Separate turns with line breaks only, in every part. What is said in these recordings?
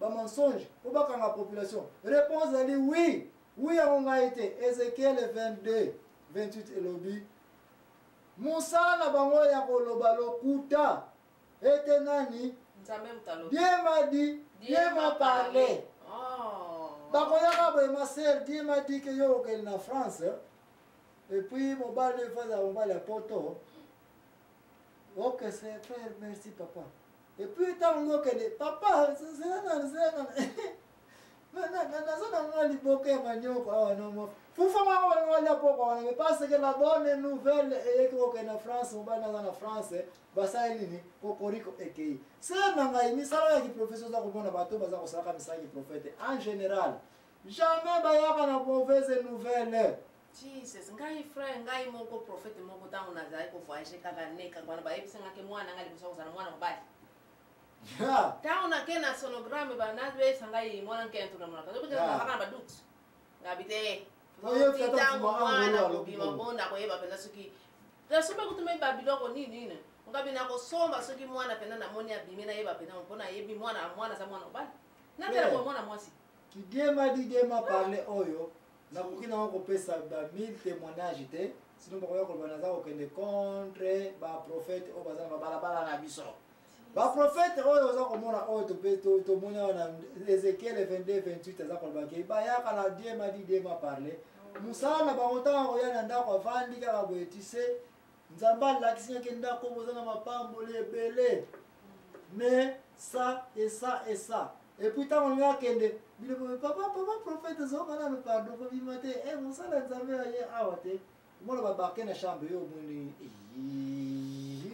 bamensonge mpo bakanga population? Réponse ezali oui. Oui, yango ngai te. Ezekiel 22 28 elobi mosala na bango ya koloba lokuta ete nani?
Nzambe moto alobi.
Dieu m'a dit, Dieu m'a parlé.
Oh.
Bakoyaka boye: ma sœur, Dieu m'a dit que yo okende na France et puis mobali efazala mobali ya poto. Ok, c'est frère, merci papa. Et puis ntango okende, papa, zela nanu, zela nanu, naza na mwa liboke ya manioko awa nomo fufa moko balingo balia poko wana. Mais parce que la bonne nouvelle eyeki, kokende na France, mobali naza na France, basali nini? Kokoriko ekei. Sœur na ngai, misala ya kiprofesi, oza komona bato baza kosalaka misala ya kiprofete, en général jamais bayaka na mauvaise nouvelle.
Jesus, ngai frère, ngai moko prophète moko, ntango nazali kovoyage kaka ne kaka wana, bayebisangaki mwana ngai liboso kozala mwana mobali. Ntango nake na sonogramme, banayebisa ngai mwana nkento na monaka kaka na badoute, ngabi te. Ntango mwana kobima bonda, koyeba mpenza soki nasomba kutu babiloko nini nini, ngabi nakosomba soki mwana mpenza namoni abimi, nayeba mpenza mpo nayebi mwana, mwana aza mwana mobali, natala boye mwana mwasi.
Ki Dieu m'a dit, Dieu m'a parlé oyo, nakoki nango kopesa ba 1000 témoignage te, sinon bakoya koloba naza kokende contre baprophète oyo baza na babalabala na biso. Baprophète oyo oza komona, oyo tomoni awa na Ezekiel 22 28, aza koloba ke bayaka na Dieu m'a dit, Dieu m'a parlé. Mosala na bango, ntango akoya na ndako, avandi kaka boye, tise Nzambe alakisi ngaki ndako boza na mapamboli ebele, mais ça et ça et ça. Et puis ntango olingi akende, bino boye: papa, papa prophète, ezonga nano, pardon, kobima te. E mosala Nzambe aye awa te, omona babake na chambre yo, omoni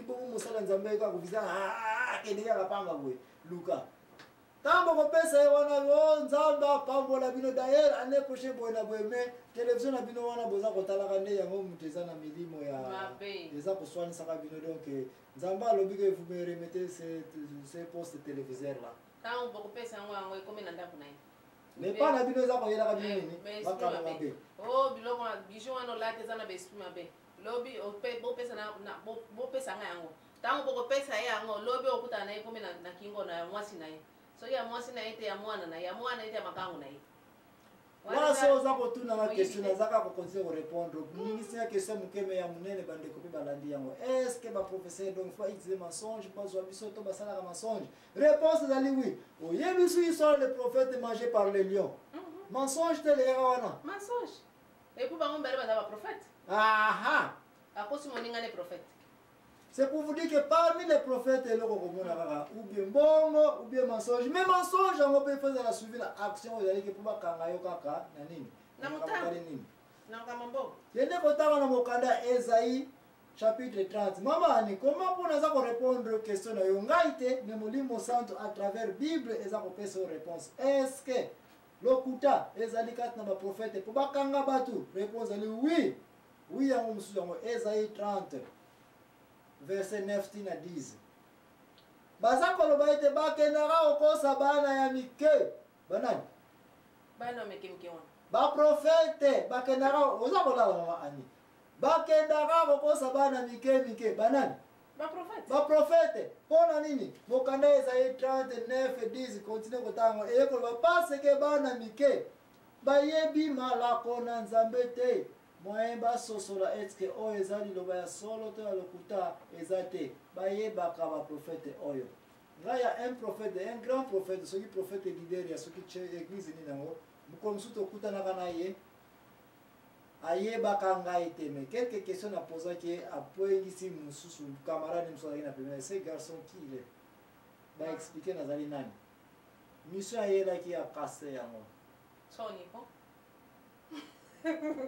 bongo mosala Nzambe aye kaka kovisa, akende kaka pamba boye. Luka ntango bokopesa ye wana o Nzambe apambola bino, d'ailleurs année prochaine boye na boye. Mais télévision na bino wana boza kotalaka nde yango moto eza na milimo ya
Mabe.
Eza koswanisaka bino. Donc Nzambe alobi que vous me remettez ce poste téléviseur là.
Ntango bokopesa yango, yango ekomi na ndako na ye.
Mais mpa na bino eza koyelaka bino nini?
Mais esprit
makambo
mabe.
Mabe.
O biloko bijou wana olati eza na baesprit mabe. Lobi bopesa bopesa ngai yango. Ntango bokopesa ye yango, lobi okutana na ye, ekomi na kingo na ya mwasi na ye, soki ya mwasi na ye te, ya mwana na ye, ya mwana ye te, ya makangu na ye.
Wana so oza kotunanga
Oyebi
question,
te.
naza kaka kocontinue korépondre. Ningisi ya question moke me ya monene. Bandeko mpe balandi yango: est ce que baprofesseur donc faut utiliser mensonge bazwa biso to basalaka mensonge? Réponse ezali oui. Oyebi so histoire, le prophète mangé par le lion, mensonge te leyaka wana?
Mensonge. Et puis bango mibale baza baprophète.
Aha.
Akosi moninga ne prophète.
C'est pour vous dire que parmi les prophètes, eloko komona kaka ou bien mbongo ou bien mensonge. Mais mensonge yango mpe faut ezala suivi na action oyo ezalaki mpo bakanga yo kaka na nini?
Na
makambo
motambo.
tali nini?
Na makambo mbongo.
Kende kotanga na mokanda Esaïe chapitre 30. Mama Ani, comment mpo naza korépondre question na yo, ngai te, mais Molimo Santo à travers Bible eza kopesa yo réponse. Est ce que lokuta ezali kati na baprofete mpo bakanga bato? Réponse ezali oui. Oui, yango mosusu yango Esaïe 30 verset 9 tina 10, baza koloba ete bakendaka kokosa bana ya mike. Banani?
Bana mike mike wana.
Baprofete bakendaka, oza kolala mama Ani, bakendaka kokosa bana mike mike. Banani?
Baprophète.
Baprofete. Mpo na nini? Mokanda ezali 39 10, continue kotanga, eye koloba parce que bana mike bayebi malako na Nzambe te, moyen basosola etike oyo eza liloba ya solo to ya lokuta eza te. Bayebaka baprofete oyo ngai ya un prophète, un grand prophète, soki prophète leader ya soki église nini yango, mokolo mosusu tokutanaka na ye, ayebaka ngai te, mais quelques questions napozaki ye, apwengisi mosusu camarade mosusu azalaki na pembeni: ce garçon, qui il est? Baexplike nazali nani, mission ayelaki, akase yango.
Soni po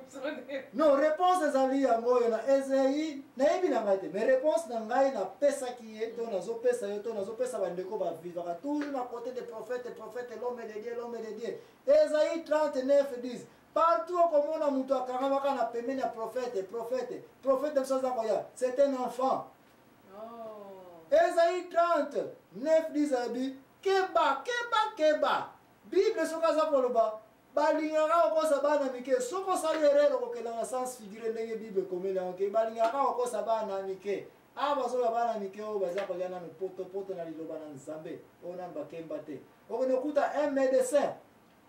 soni.
Non, réponse ezali yango oyo na Ezai. Nayebi na ngai te, mais réponse na ngai napesaki ye to nazopesa yo to nazopesa bandeko bavivaka toujours na côté de prophète, prophète, l'homme de Dieu, l'homme de Dieu. Ezai 39 10, partout okomona moto akangamaka na pembeni ya prophète, prophète, prophète mosusu aza koya, c'est un enfant.
Oh.
Ezai 39 10 alobi keba, keba, keba. Bible soki aza koloba balingaka kokosa bana mike, soki osali erreur, okokenda na sens figuré ndenge Bible ekomeli yango ke balingaka kokosa bana mike. Awa bazoloba bana mike oyo baza kolia nanu potopoto na liloba na Nzambe, oyo nanu bakemba te. Okende kokuta un medecin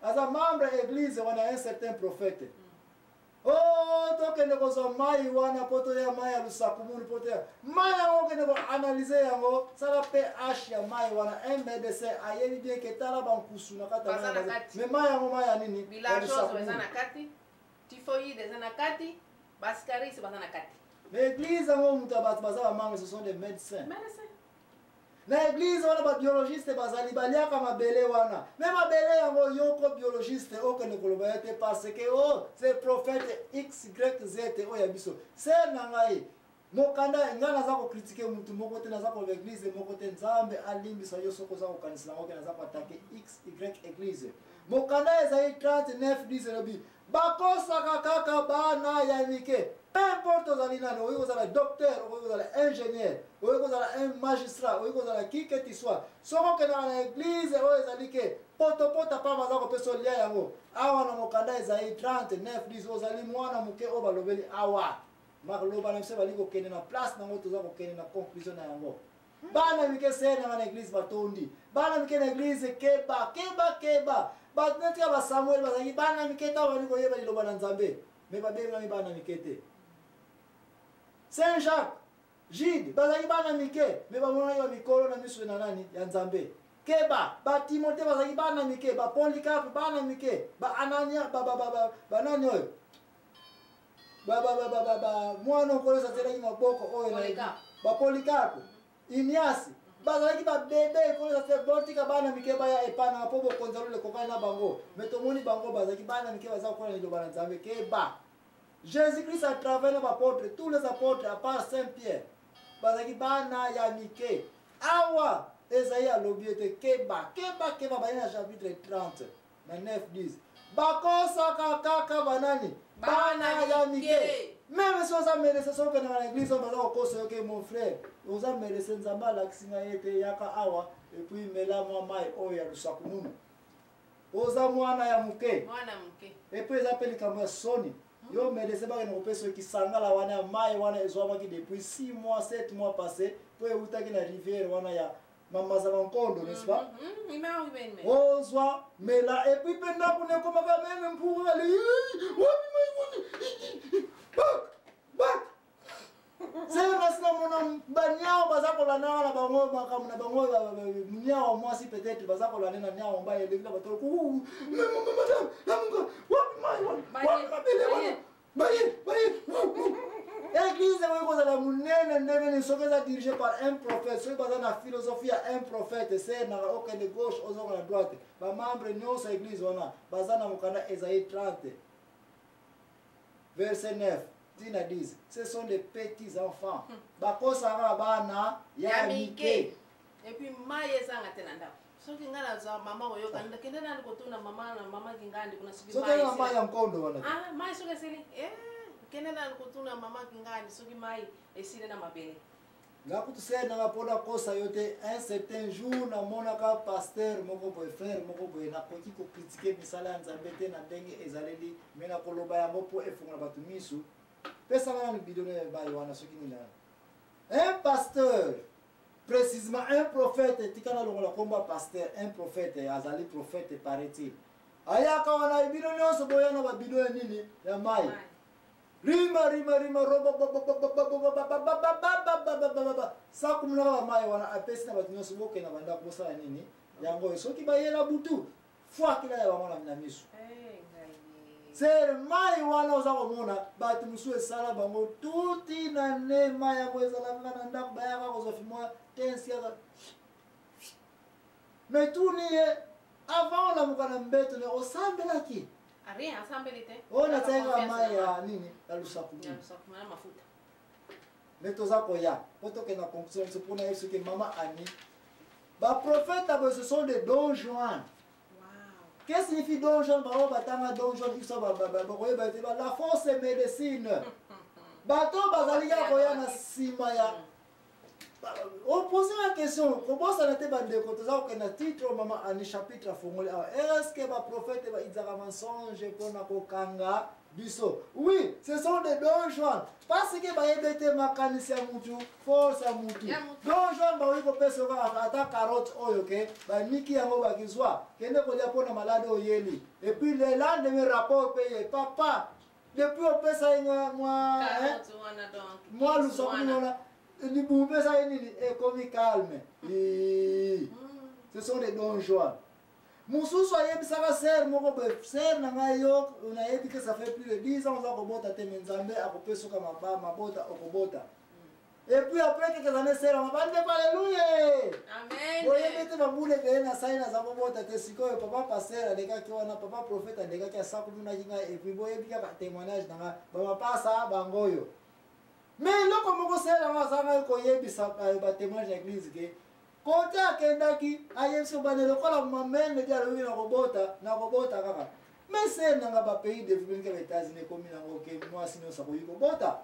aza membre ya eglise wana, un certain prophète. Oh, tokende kozwa mai wana mpo toya mai ya lusakumunu, mpo toya mai yango, okende koanalyse yango, sala pH ya mai wana. Un medecin ayebi bien ke tala bankusu na kati ya
Baza
mai
na
baza-
kati.
mais mai yango mai ya nini? Ya
Bilharziose eza
lusakumunu.
na kati, typhoïde eza na kati, bascaris baza na kati.
Mais église yango, moto ya bato baza bamembre, ce sont des médecins.
Médecin.
Na église wana babiologiste bazali, baliaka mabele wana. Me mabele yango, yoko biologiste okende koloba ye te, parce que oh, c'est prophète XYZ oyo ya biso. Se na ngai mokanda, ngai naza kocritiquer mutu moko te, naza koloba église moko te. Nzambe alimbisa yo soki oza kokanisela yango ke naza koattaquer XY église. Mokanda ezali 39 10, elobi bakosaka kaka bana ya mike. Peu importe ozali nani, okoki kozala docteur, okoki kozala ingénieur, okoki kozala un magistrat, okoki kozala qui que tu sois, soki okendaka na église oyo ezali ke potopota pamba aza kopesa olia yango, awa na mokanda ezali 39 10, ozali mwana moke oyo balobeli awa. Maloba na biso bali kokende na place nango, toza kokende na conclusion na yango. Bana mike, senanga na église batondi bana mike na église. Keba, keba, keba. Bato neti ya basamuel bazalaki bana mike ntango bali koyeba liloba na Nzambe, me babengami bana mike te. Saint Jacques, Jude bazalaki bana mike, me bamonaki bamikolo na miso na nani? Ya Nzambe. Keba, batimote bazalaki bana mike, bapolycarpe bana mike, baanania, banani oyo, mwana okolo azelaki maboko oyo, bapolycarpe, Ignace bazalaki babebe. Ekolo te, botika bana mike baya epana mpo bokonzi alo lekokani na bango. Me tomoni bango bazalaki bana mike, baza kokola liloba na Nzambe. Keba, Jésus Christ a travaillé na baapôtre, tous les apôtres à part saint Pierre bazalaki bana ya mike. Awa ezali alobi ete keba, keba, keba. Baye na chapitre 30 na 9 10, bakosaka kaka banani? Bana ya mike. Même si oza médecin, soki okendaka na église oyo baza kokosa yo ke mon frère, oza médecin, Nzambe alakisi ngai ete yaka awa et puis mela mwa mai oyo ya lusakumunu, oza mwana ya moke.
Mwana moke.
Et puis eza mpe likambo ya soni, yo médecin, bakende kopesa yo kisangala wana ya mai wana ezwamaki depuis 6 mois, 7 mois passé, mpo eutaki na rivière wana ya Mamaza Bankondo, n'est-ce pas? Ozwa, mela, et puis mpe ndako na ekomaka même mpuku ali wapi bak sere. Namona baniao baza kolanda na bango makambo na bango. Niao mwasi peut-être baza kolanda na niao mobali, eleki na bato, madame, lamuka, wapi mai wana, wapi mabele wana, baye baye. Église ekoki kozala monene ndenge nini, soki eza dirigé par un prophète, soki baza na philosophie ya un prophète, senaka okende gauche, ozonga na droite. Bamembre nyonso ya église wana baza na mokanda Esaïe 30 verset 9 tina 10, ce sont des petits enfants, bakosaka bana ya mike.
Et puis mai ezanga te na ndako. Soki ngai nazwa mama oyoka, kende nani kotuna mama na mama Kingandi kuna, soki
soki na mai ya nkondo wana.
Ah, mai soki esili, eh, kende nani kotuna mama Kingandi soki mai esili na mabele.
Nga kutu se nanga mpona kosa yo te. Un certain jour namonaka pasteur moko boye, frère moko boye. Nakoki kocritiquer misala ya Nzambe te na ndenge ezaleli, me nakoloba yango mpo efongola bato misu. Pesanga nanu bidon ya mai wana, soki nini wana. Un pasteur, précisément un prophète, tika nalongola kombo ya pasteur, un prophète, azali prophète paraît-il, ayaka wana, bino nyonso boya na babidon ya nini, ya mai. Rima rima rima, roba sakumunaka bamai wana, apesi na bato nyonso, bokenda bandako, bosala nini yango oyo. Soki bayela butu, fwakila ya bango na miso sere mai wana. Oza komona bato mosusu esala bango tuti na ne mai yango ezalaka na ndako, bayaka kozwa fimwa tensi kaka. Me tuni ye, avant olamuka na mbeto ne, osambelaki?
Rien, asambeli te.
Oyo natiaki mai ya nini, ya lusaku.
Ya lusaku na mafuta.
Me toza koya mpo tokende na conclusion biso mpona yebi soki mama Ani, baprophète boye, ce sont des Don Juan. Qu'est-ce signifie Don Juan? Bango batanga Don Juan biso bakoyeba ete la force médecine. Bato bazali kaka koya na nsima ya opose la question. Kobosana te, bandeko, toza kokende na titre mama Ani, chapitre afongoli awa: est ce que baprophète baizaka mensonge mpona kokanga? Biso. Oui, ce sont des Don Juan. Parce que bayebi ete makanisi ya mutu, force ya mutu. Don Juan bakoki kopesa yo kaka ata carotte oyo ke baniki yango bakizwa kende kolia mpo na malade oyeli. Et puis le lendemain rapport mpe ye papa depuis opesa ye mwa mwa mwa lusaku wana libumu mpe eza ye nini ekomi calme. Ce sont des Don Juan. Mususu ayebisaka sœur moko boye, sœur na ngai yo nayebi ke ça fait plus de 10 ans oza kobota te mais Nzambe akopesa oka mabota okobota. Et puis après quelques années sœur yango bandeko alléluia.
Amen.
Boyebi te bambula ebele nasali naza kobota te sikoyo papa pasteur alekaki wana papa prophète alekaki asakulunaki ngai et puis boyebi kaka témoignage na ngai bamapasa bango oyo. Mais eloko moko sœur yango azangaki koyebisa ba témoignage ya église ke Kote akendaki ayebisi obande lokola mamene di alobi nakobota nakobota kaka mais se nanga ba pays développé kaka États-Unis ekomi nango ke mwasi nyonso akoki kobota.